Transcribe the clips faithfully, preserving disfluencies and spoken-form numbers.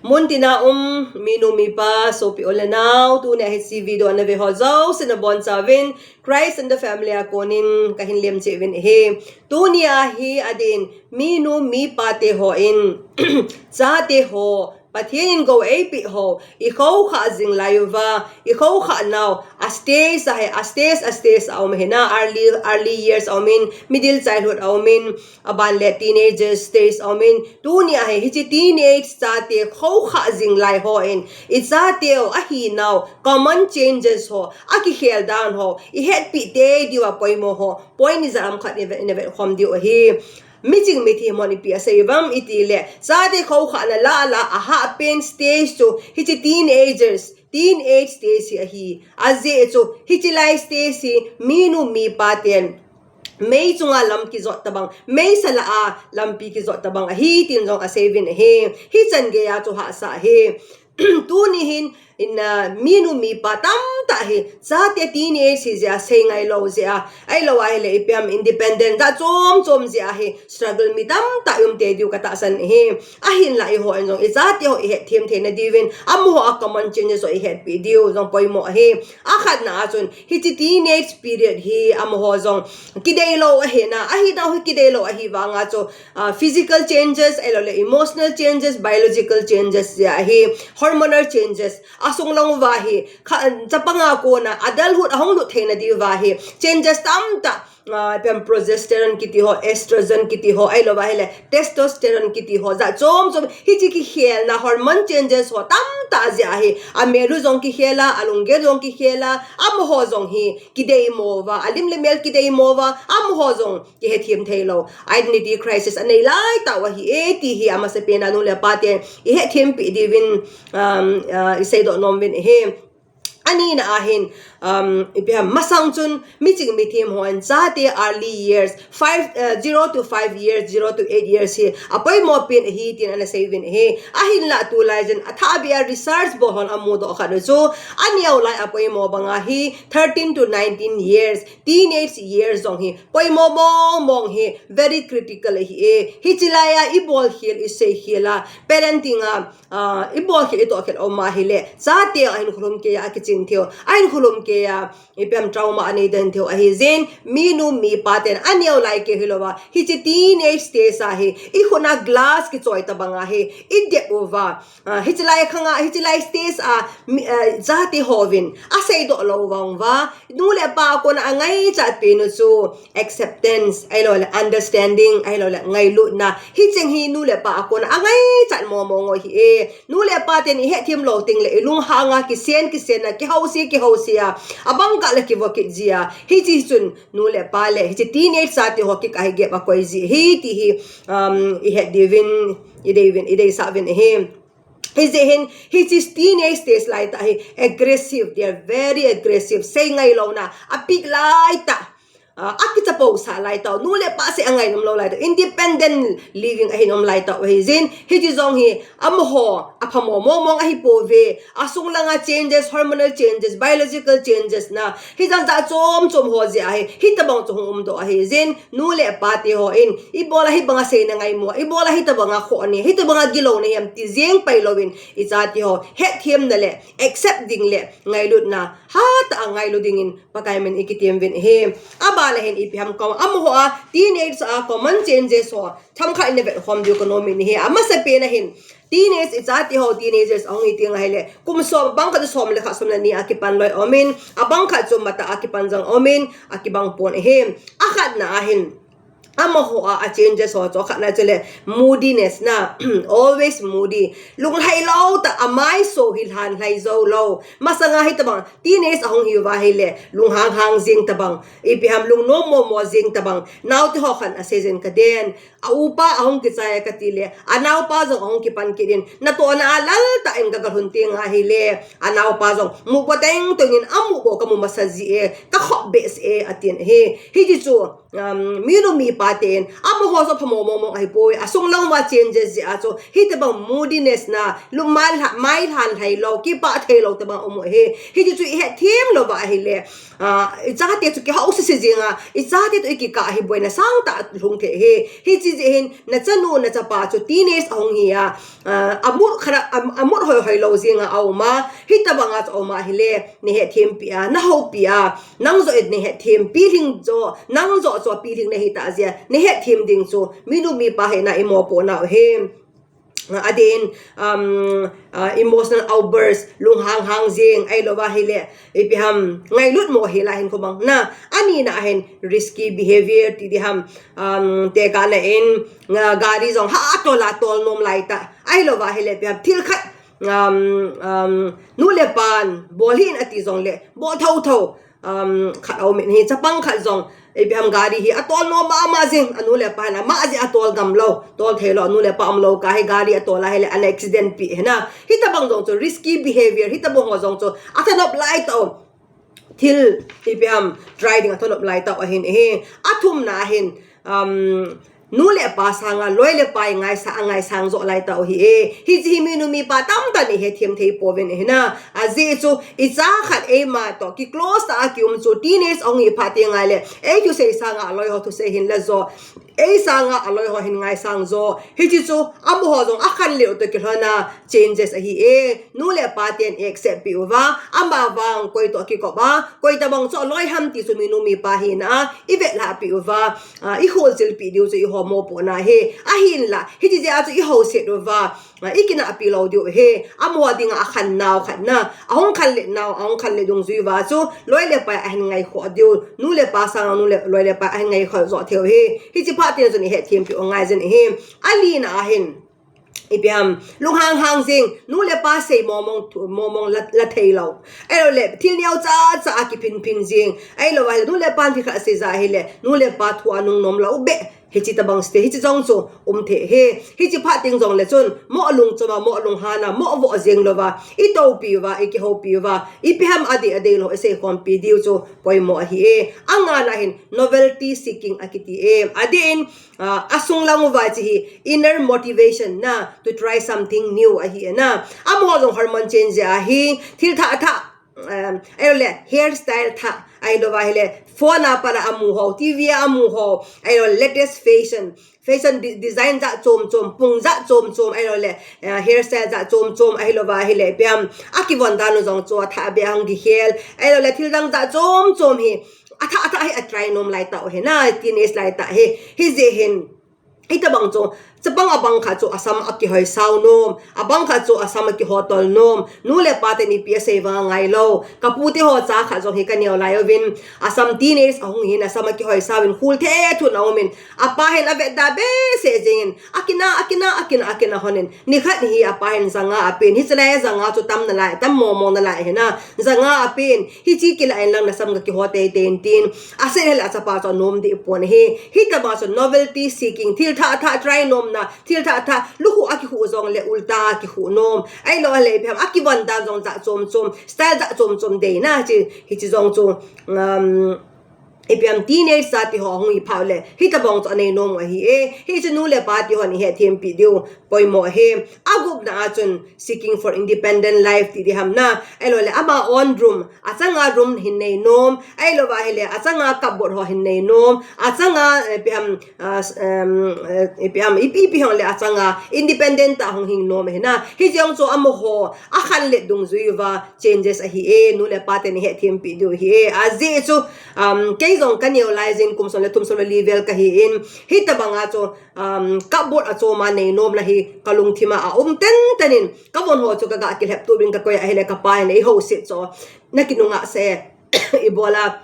Muntina um minu mipa sopi u le nau, tunia hiche video ana ve ho jouse nabonchauvin Christ and the Family a konin kahin lemcheh uvin ahi. Tunia hi adeh in minu mipa te hon chate ho Pathen in gou eipeh ho ikhoukhah jing lai uva, ikhoukhah nau a stage ahi, a stage, a stage aum ahi na, early, early years aumin, middle childhood aumin, aban le teenager stage aumin, tunia hi hiche teenage chate khoukhah jing lai hon ichateu ahinau common changes ho, akikhel dan ho ihetpeh tei diuva poimo ho point ijat ham khat ina vetkhom diu ahi. Miching mithem hon ipi asei uvem itile, chate khoukhahna lah lah a ahahpen stage chu hiche teenagers, teenage stage hi ahi. Ajeh chu hiche lai stage hi minu mipa ten mei chunga lam kijot tobang, meisa lah a lampi kijot tobang ahi tin jong aseiuvin ahi. Hichan geiya chu hahsa ahi. Tuni hin minu mipa tamtah hi chate teenage hi jeh a seingailou jeh a, ahilou ahile ipi ham independent jat chom chom jeh a hi struggle mi tamtah ium tei diu katahsan ahi. Ahinlah eihon jong ichate ho ihetthem theina diuvin amaho a common changes ho ihetpeh diu jong poimo ahi. Akhatna a chun hiche teenage period hi amaho jong kideilou ahi na, ahinau hi kideilou ahi vanga chu physical changes, ahiloule emotional changes, biological changes jeh a hi, hormonal changes, asunglang uva hi chapanga kona adulthood ahung lut theina diuva hi changes tamtah, progesterone kiti ho, estrogen kiti ho, ahilou ahile testosterone kiti ho, jat chom chom, hiche kikhelna hormone changes ho tamtah jeh a hi amel u jong kikhel a, alunggel jong kikhel a, amaho jong hi kideimo uva, alim le mel kideimo uva, amaho jong kihethem theilou identity crisis anei laitah u ahi e ti hi amasapen a nu le pa ten ihetthempeh diuvin iseidoh nom uvin ahi. Anina a hin ipi ham, masang chun miching mithem hon chate early years, five, zero to five years, zero to eight years hi apoimo pen ahi tin ana seiuvin ahi. Ahinlah tulai jen athahbeh a research bol hon amudoh khat u chu aneo lai apoimo banga hi thirteen to nineteen years, teenage years jong hi poimo mong mong hi very critical ahi e. Hiche laiya ibolkhel, iseikhel a, parenting a ibolkhel, itohkhel aum ahile chateu ahinkho lhumkeiya akichin theiu, ahinkho lhumkeiya ipi ham trauma anei den theiu ahijeh in minu mipa ten aneo lai keu hilouva hiche teenage stage a hi ikhut a glass kichoi tobanga hi idep uva, hiche lai khanga, hiche lai stage a chate hovin aseidoh lou vang uva nu le pa a kona angaichat pen u chu acceptance, ahiloule understanding, ahiloule ngailutna, hicheng hi nu le pa a kona angaichat mong mong u ahi e. Nu le pa ten ihetthem lou tengle ilunghanga kisen kisenna, kihouse kihouse a, abangkah le kivo kit jia, hiche chun nu le pa le hiche teenage chate ho kikah hi gap akoi ji ahi ti hi ihet diuvin ideisah uvin ahi. Hijeh hin hiche teenage stage laitah hi aggressive, they are very aggressive, seingailou na apeak laitah, akichapousah laitah u, nu le pa seh angai nom lou laitah u, independent living ahin um laitah u ahijeh in hiche jong hi amaho aphamo mong mong ahipouve. Asung langa changes, hormonal changes, biological changes na, hijat jat chom chom ho jeh a hi hitobang chu hung umdoh ahijeh in nu le pa te hon ibola hibanga seina ngaimo, ibola hitobanga khoh anei, hitobanga gilou nei ham ti jeng pailouvin ichate ho hetthemna le accept ding le ngailutna hatah a ngailu dingin Pakai min ikitem uvin ahi. Abana hin ipi ham, amaho a teenage a common changes ho themkhat ina vetkhom diu kanom in ahi. Amasapen a hin teenage, ichate ho teenagers ahung hi teng ahile kum som, abangkhat chu som le khat, som le ni a kipan loi aumin, abangkhat chu matah a kipan jong aumin, akibang pon ahi. Akhatna a hin amaho a changes ho chu, akhatna chule moodiness na, always moody, lunglhailou tah, amaiso hi lhanlhai joulou. Masanga hitobang teenage ahung hiuva ahile lunghang hang jeng tobang, ipi ham, lungnom momo jeng tobang, naote ho khat in asei jin kaden, a upa ahung kichai a katile anaopa jong ahung kipan kit in, natohna a laltah in kagalhun teng ahile anaopa jong mubo tengteng in, amubo kamu masa ji e, kakhop behseh e atin ahi. Hiche chu minu mipa Paten, amaho so phamo mong mong ahipoi, asung lang uva changes jeh a chu, hitobang moodiness na, lu mai lha-, mai lhan lhai lou, kipah thei lou tobang um u ahi. Hiti chu ihet them louva ahile, ah, ichate chu kihou sese jing a, ichate toh ikikah hi boina sangtah lhung thei ahi. Hiche jeh hin, nachanu, nachapa chu teenage ahung hi a, ah, amut khara, am-, amut hoi hoi lou jing a aum a, hitobang a chu aum ahile, nahet thempi a, nahoupi a, nang joh in nahet thempi lhing joh, nang joh chu pilhing nahitah jeh a, nahet them ding chu, minu mipa hina imopoh nau ahi. Ah, adeh in, um, ah, emotional outburst, lunghang hang jing, ahilouva ahile, ipi ham, ngailut mo hi la hin khobang na, anina ahin, risky behavior ti diham, um, tekahna in, ah, gari jong ha tol a tol nom laitah, ahilouva ahile, ipi ham, thil khat, um, um, nu le pan, bol hih in ati jongle, bol thotho, um, khat aum in ahi, chapang khat jong, ipi ham gari hi, atol nom mama jing, anu le apa hin, ama jeh a tol ngam lou, tol thei lou, anu le apa umlou kah hi gari atol ahile, ana accident pi hina. Hitobang jong chu risky behavior, hitobang ho jong chu, athanop laitah u. Thil, ipi ham, try ding athanop laitah u ahin ahi. Athumna ahin, um, nu le pa sanga, loi le pai ngaisang, angaisang joh laitah u ahi e. Hiche hi minu mipa tamtah in ihet them thei pouvin ahina. Ajeh chu, icha khat eima toh, ki close tah a kium chu, teenage ahung hi phat teng ahile, ei thusei sanga, aloi ho thusei hin la joh. Ei sanga, aloi ho hin ngaisang joh. Hiche chu, amaho jong akhanlet u toh kilhon a, changes ahi e. Nu le pa ten accept peh uva, ama vang koi toh kikop a, koi tobang chu aloi ham ti chu minu mipa hina a, ivetlhah peh uva, ah, ikholchil peh diu chu ihomopohna ahi. Ahinla, hiti jeh a chu ihouset uva, ah, ikinah peh lou diu ahi. Amaho dinga akhan nau khat na, ahung khanlet nau, ahung khanlet dungjui uva chu, loi le pai ahin ngaikhoh diu, nu le pa sanga nu le, loi le pai ahin ngaikhoh joh thei u ahi. Hiche phat teng chun ihet them peh u ngai jin ahi. Alina ahin, ipi ham, lunghang hang jing, nu le pa sei mong mong thu, mong mong la, la thei lou. Ahilouleh, thil neo cha cha a kiphin phin jing. Ahilouva ahile, nu le pan thil khat asei jeh ahile, nu le pa thu anung nom lou beh. Hiche tobang stage, hiche jong chu um thei ahi. Hiche phat teng jongle chun, mo lungchom a, mo lunghan a, mo voh jeng louva, itoupi uva, ikihoupi uva, ipi ham adei adei lou, iseikhompi diu chu poimo ahi e. Angana hin, novelty seeking akiti e. Adeh in, ah, asung lang uva hiche hi inner motivation na, to try something new ahi e na. Amaho jong hormone change jeh ahi, thil thah thah, um, ahilouleh hairstyle thah, ahilouva ahile phone a pat a amu ho, TV a amu ho, ahilouleh latest fashion, fashion de-, design jat chom chom, pung jat chom chom, ahilouleh, uh, hairstyle jat chom chom, ahilouva ahile ipi ham, akivon dan u jong chu athah beh a hung kikhel, ahilouleh thil dang jat chom chom hi, athah athah hi atry nom laitah u ahi na, teenage laitah hi. Hijeh hin, hitobang chu, chapang abang khat chu asam akihoisao nom, abang khat chu asam akihotol nom, nu le pa ten ipi asei vang angai lou, kapu te ho cha khat jong hi kaneo lai uvin, asam teenage ahung hin, asam akihoisao in, khul thethun aumin, apa hin avetda behseh jengin, akinah, akinah, akinah, akinah honin, nikhat hi apa hin janga apen, hiche lai janga chu tam nalai, tam mong mong nalai ahi na, janga apen, hiche kilah in lang nasam kakiho teitei in tin, asei hile achapa chu anom deh pon ahi, hitobang chu novelty seeking, thil thah thah try nomna, thil thah thah, lukhuh akikhuh jongle ulta akikhuh nom, ahilou ahile ipi ham, akivon dan jong jat chom chom, style jat chom chom deina, hiche, hiche jong chu, um, ipi ham teenage chate ho ahung hi phat le, hitobang chu anei nom u ahi e. Hichu nu le pa te hon ihet thempi diu poimo ahi. Agupna a chun seeking for independent life ti diham na. Ahilouleh ama own room, achanga room hin nei nom. Ahilouva ahile achanga cupboard ho hin nei nom. Achanga, eh, ipi ham, ah, s-, em, eh, ipi ham, ipi ipi hung le achanga independent tah hung hing nom ahi na. Hiche jong chu amaho akhanlet dungjui uva changes ahi e, nu le pa ten ihet thempi diu ahi e. Ajeh chu, um, kei jong kaneo lai jin kum som le thum som le li vel kahi in, hitobang a chu, um, cupboard a chom a nei nomna hi kalungthim a aum tenten in, kavon ho chu kaga kilhep tup in kakoi ahile kapa hin eihouset chu, nakinunga sah e, ibola,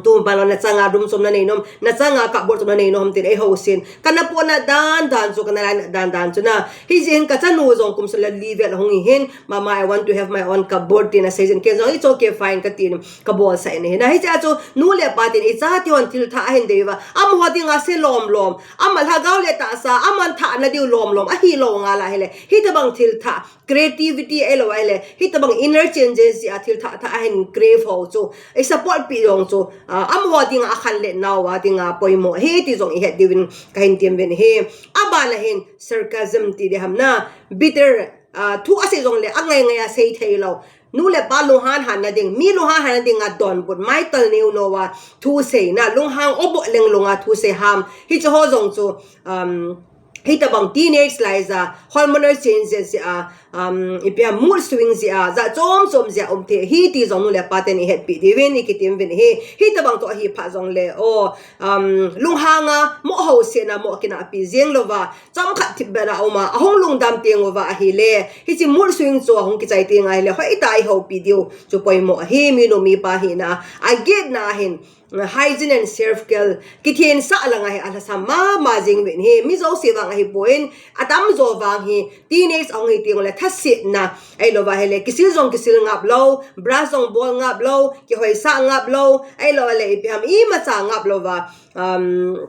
tu bang lou nachanga room chom nanei nom, nachanga cupboard chom nanei nom tin eihousen. Kana pohna dan dan chu, kana lainat dan dan chu na. Hijeh hin kachanu jong kum som le li vel ahung hi hin, "Mama, I want to have my own cupboard," tin asei jin, kei jong, "It's okay, fine," katin kabolsah in ahi na. Hiche a chu nu le pa ten ichate hon thil thah ahin dei uva, amaho dinga se lom lom, ama lhagao le tahsa, aman thahna diu lom lom ahilou ngal ahile, hitobang thil thah, creativity ahilou ahile, hitobang inner changes jeh a thil thah thah ahin crave ho chu, i support peh jong chu, Ah, amaho dinga akhanlet nauva dinga poimo ahi ti jong ihet diuvin kahin temuvin ahi. Abana hin sarcasm ti diham na, bitter, ah, thu asei jongle angai ngai a sei thei lou. Nu le pa lunghan han na ding, mi lunghan han na dinga donbut, maital neo neo a thu seina, lunghang obot leng lunga thu sei ham. Hiche ho jong chu, um, hitabang teenage lai a, hormonal changes a, um, ipi ham mood swing jeh a, jat chom chom jeh a um thei ahi ti jong nu le pa ten ihetpi diuvin, ikitemuvin ahi. Hitabang chu ahi phat jongle, o, um, lunghang a, mo hausetna, mo kinahpi jeng louva, chomkhat thipbeh a um a, ahung lungdam teng uva ahile, hiche mood swing chu ahung kichai teng ahile, hoitah a ihoupi diu chu poimo ahi, minu mipa hina. Agetna hin, hygiene and self care, kithensah langa hi alhasam mama jeng uvin ahi, mi jouse vang ahipon, atamjo vang hi, teenage ahung hi teng ule thasetna, ahilouva ahile, kisil jong kisil ngap lou, brush jong bol ngap lou, kihoisah ngap lou, ahilouva ahile, ipi ham imacha ngap louva, um,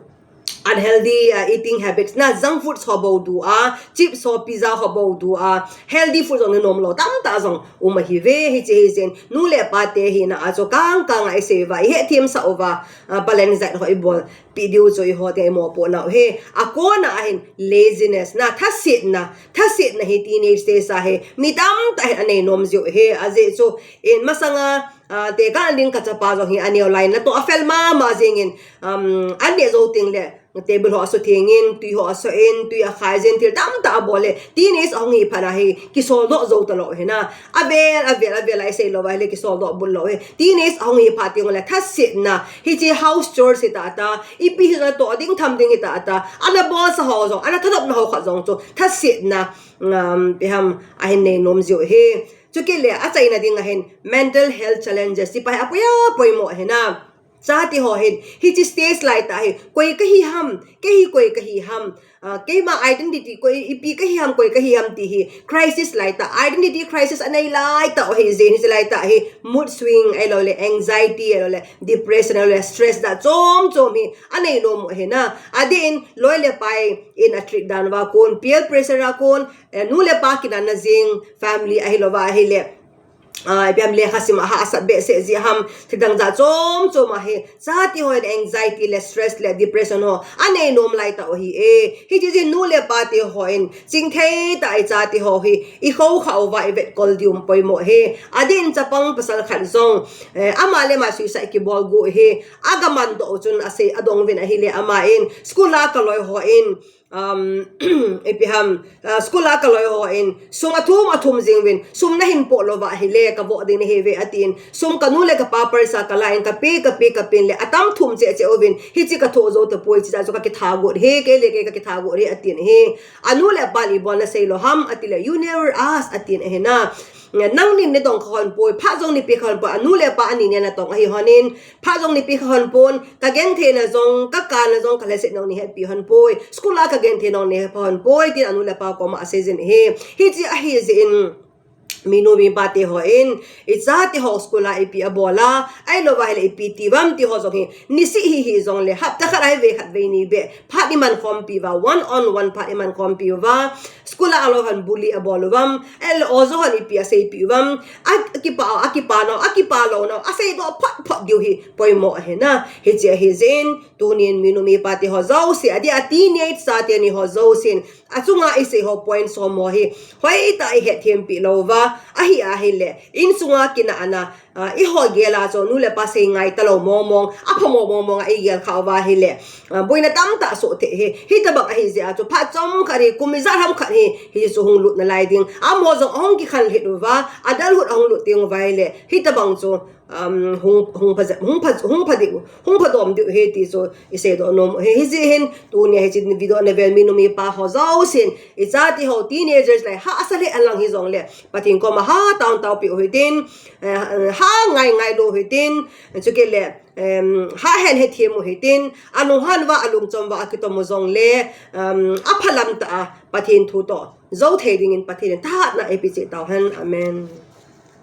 unhealthy, uh, eating habits na, junk food ho bou du a, chips ho, pizza ho bou du a, healthy food jong nom lou tamtah jong um ahiuve. Hiche hi jeh in nu le pa te hina a chu kang kang a isei uva, ihetthemsah uva, uh, balance diet ho ibolpi diu chu eiho te imopoh nau ahi. Akona ahin laziness na, thasetna, thasetna hi teenage te sa hi mi tamtah hin anei nom jiu ahi. Ajeh chu in masanga, ah, tekah ding kachapa jong hi aneo lai, natoh afel mama jeng in, um, an neh jou teng le table ho asutheng in, tui ho asoh in, tui akhai jin, thil tamtah abol le, teenage ahung hi phat a hi kisoldoh jou talou ahi na. Avel, avel, avel a isei louva ahile kisoldoh bulou ahi. Teenage ahung hi phat teng ule thasetna, hiche house chores hi tah tah, ipi hi natoh ding tham ding hi tah tah, ana bolsa ho jong, ana thanopna ho khat jong chu thasetna, um, ipi ham ahin nei nom jiu ahi. Chukit le achaina ding ahin mental health challenges, hiche pa hi apoi a poimo ahi na. Chate ho hin, hiche stage lai tah hi, koi kahi ham, kei hi koi kahi ham, ah, keima identity koi, ipi kahi ham, koi kahi ham ti hi crisis lai tah, identity crisis anei lai tah u ahi jeh in, hiche lai tah hi mood swing, ahilouleh anxiety, ahilouleh depression, ahilouleh stress jat chom chom hi anei nom u ahi na. Adeh in loi le pai in atreat dan uva kon, peer pressure a kon, eh, nu le pa kinahna jing, family ahilouva ahile, ah, ipi ham lekha sim a hahsat behseh jeh ham, thildang jat chom chom ahi, chate hon anxiety le stress le depression ho anei nom lai tah u ahi e. Hiche jeh in nu le pa te hon chingthei tah a ichate ho hi ikhoukhah uva ivetkol diu poimo ahi. Adeh in chapang pasal khat jong, eh, ama le ama suicide kibol gu ahi. Agamandoh u chun asei, adong uvin ahile, aman school a kaloi hon, um, ipi ham, ah, school a kaloi hon sum athum athum jing uvin, sum nahin poh louva ahile kavoh ding nahiuve atin, sum kanu le kapa purse a kala in, kape, kape, kapen le atam thum cheh cheh uvin, hiche kathoh jou tapoi, hiche jeh a chu kakitha got ahi, kei le kei kakitha got ahi atin ahi. Anu le apan ibolna sei lou ham atile, you never ask atin ahi na. Nangnin nadong kha hon poi, phat jong neipe kha hon poi, anu le apa ani nia natong ahi hon in, phat jong neipe kha hon pon, kagentheina jong, kakana jong, kalhasetna jong neihetpi hon poi, school a kagentheina jong neipha hon poi, tin anu le apa koma asei jin ahi. Hiche ahi jeh in, minu mipa te hon ichate ho school a ipi abol a, ahilouva ahile ipi ti uvam ti ho jong hi, nisih hi hijongle, hapta khat a hi vei khat vei ni beh phat iman khompi uva, one on one phat iman khompi uva, school a aloi hon bully abol uvam, ahilou oja hon ipi aseipi uvam, a, akipah, akipah nau, akipah lou nau aseidoh phot phot diu hi poimo ahi na. Hiche ahi jeh in, tunin minu mipa te ho jouse, adeh a teenage chate ni ho jousen, achunga isei ho point som ho hi hoitah a ihetthempi louva ahi ahile, insunga kinahna, ah, ihol gel a chu nu le pa sei ngai talou mong mong, apha mong mong mong a igel khah uva ahile, ah, boina tamtah soh thei ahi. Hitabang ahi jeh a chu phat chomkhat hi, kum ijat ham khat hi, hichu hung lut nalai ding. Amaho jong ahung kikhanlhit uva, adulthood ahung lut teng uva ahile, hitabang chu, um, hung, hung pha, hung pha, hung pha diu, hung phadom diu ahi ti chu iseidoh nom u ahi. Hijeh hin, tunia hiche video navel minu mipa ho jousen, ichate ho teenagers lai hahsa lheh alang hijongle, Pathen koma hatah in taopiu hitin, eh, ha ngai ngai lou hitin, chukit le, em, ha hen hethem u hitin, alunghan uva, alungchom uva akitom u jongle, em, aphalam tah a Pathen thu toh jou thei dingin Pathen in thahatna eipe cheh tauhen. Amen.